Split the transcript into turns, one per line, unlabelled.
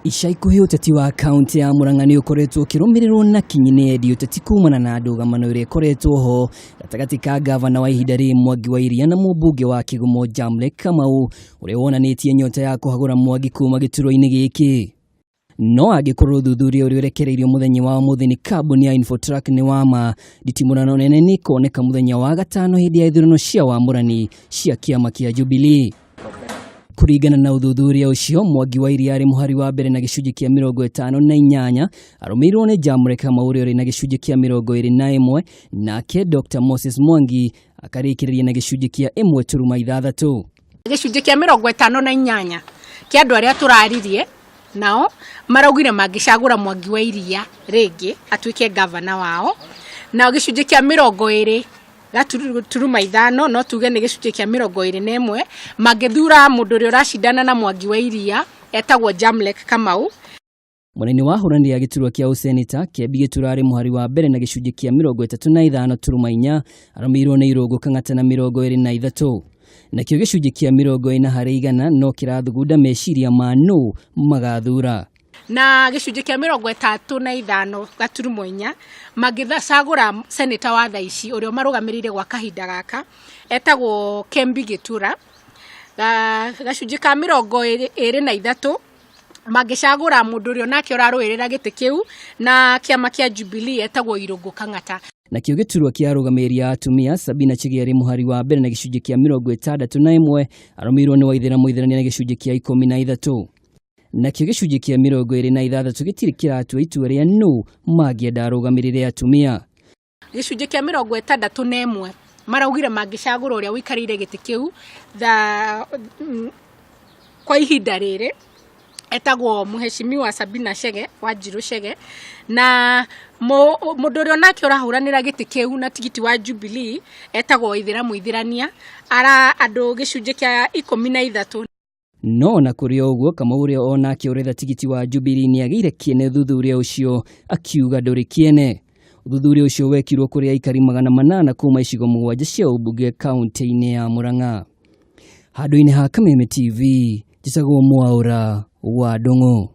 Ica ikuhĩ ũteti wa kaunti ya Murang'a nĩ ũkoretwo ũkĩrũmĩrĩrwo na kinyi nĩ endi ũteti kumana na ndũgamano ĩrĩa ĩkoretwo ho gatagatĩ ka gavana wa ihinda rĩrĩ Mwangi wa Iria na mũmbunge wa Kĩgumo Jamlek Kamau, ũrĩa wonanĩtie nyota ya kũhagũra Mwangi kuma gĩturwa-inĩ gĩkĩ. No angĩkorwo ũthuthuria ũrĩa ũrekereirio mũthenya wa ũmũthĩ nĩ kambuni ya Infotrack nĩ wa ma, nditimũrano nene nĩ ĩkoneka mũthenya wa gatano hĩndĩ ya ithurano cia wamũrani cia kĩama kĩa Jubilee. Kũringana na ũthuthuria ũcio, Mwangi wa Iria arĩ mũhari wa mbere na gĩcunjĩ kĩa 58, arũmĩrĩirwo nĩ Jamre Kamau ũrĩa ũrĩ na gĩcunjĩ kĩa 21, nake Dr Moses Mwangi akarĩkĩrĩria na gĩcunjĩ kĩa 1.6.
Gĩcunjĩ kĩa 58 kĩa andũ arĩa tũraririe nao maraugire mangĩcagũra Mwangi wa Iria rĩngĩ atuĩke ngavana wao, nao gĩcunjĩ kĩa 20.5, no tuge nĩ gĩcunjĩ kĩa 21, mangĩthura mũndũ ũrĩa ũracindana na Mwangi wa Iria etagwo Jamlek Kamau.
Mwena-inĩ wa ahũranĩri a gĩturwa kĩa ũseneta, Kĩambi Gĩtura arĩ mũhari wa mbere na gĩcunjĩ kĩa 35.4, arũmĩrĩirwo nĩ Irũngũ Kang'ata na 23. Nakĩo gĩcunjĩ kĩa 40% no kĩrathugunda meciria ma nũ magathura.
Na gĩcunjĩ kĩa 35.4 mangĩcagũra seneta wa thaa ici ũrĩa ũmarũgamĩrĩire gwa kahinda gaka etagwo Kembi Gĩtura. Gacunjĩ ka 23 mangĩcagũra mũndũ ũrĩa onake ũrarũĩrĩra gĩtĩ kĩu na kĩama kĩa Jubilee etagwo Irũngũ Kang'ata.
Nakĩo gĩturwa kĩa arũgamĩrĩri a atumia Sabina Chege arĩ mũhari wa mbere na gĩcunjĩ kĩa 61, arũmĩrĩirwo nĩ Waithera Mũitherania na gĩcunjĩ kĩa 13. Nakĩo gĩcunjĩ kĩa 26 gĩtirĩ kĩratua itua rĩa nũ mangĩenda arũgamĩrĩre atumia.
Gĩcunjĩ kĩa 61 maraugire mangĩcagũra ũrĩa ũikarĩire gĩtĩ kĩu kwa ihinda rĩrĩ etagwo Mheshimiwa Sabina Chege Wanjirũ Chege, na mũndũ ũrĩa onake ũrahũranĩra gĩtĩ kĩu na tigiti wa Jubilee etagwo Waithera Mũithĩrania, ara andũ gĩcunjĩ kĩa 13.
No ona kũrĩ o ũguo, Kamau ũrĩa o nake ũretha tigiti wa Jubilee nĩ agĩire kĩene ũthuthuria ũcio akiuga ndũrĩ kĩene. Ũthuthuria ũcio wekirwo kũrĩ aikari 800 kuma icigo 7 cia ũmbunge kaunti-inĩ ya Murang'a. Handũ-inĩ ha Kameme TV, njĩtagwo Mwaũra wa Ndung'u.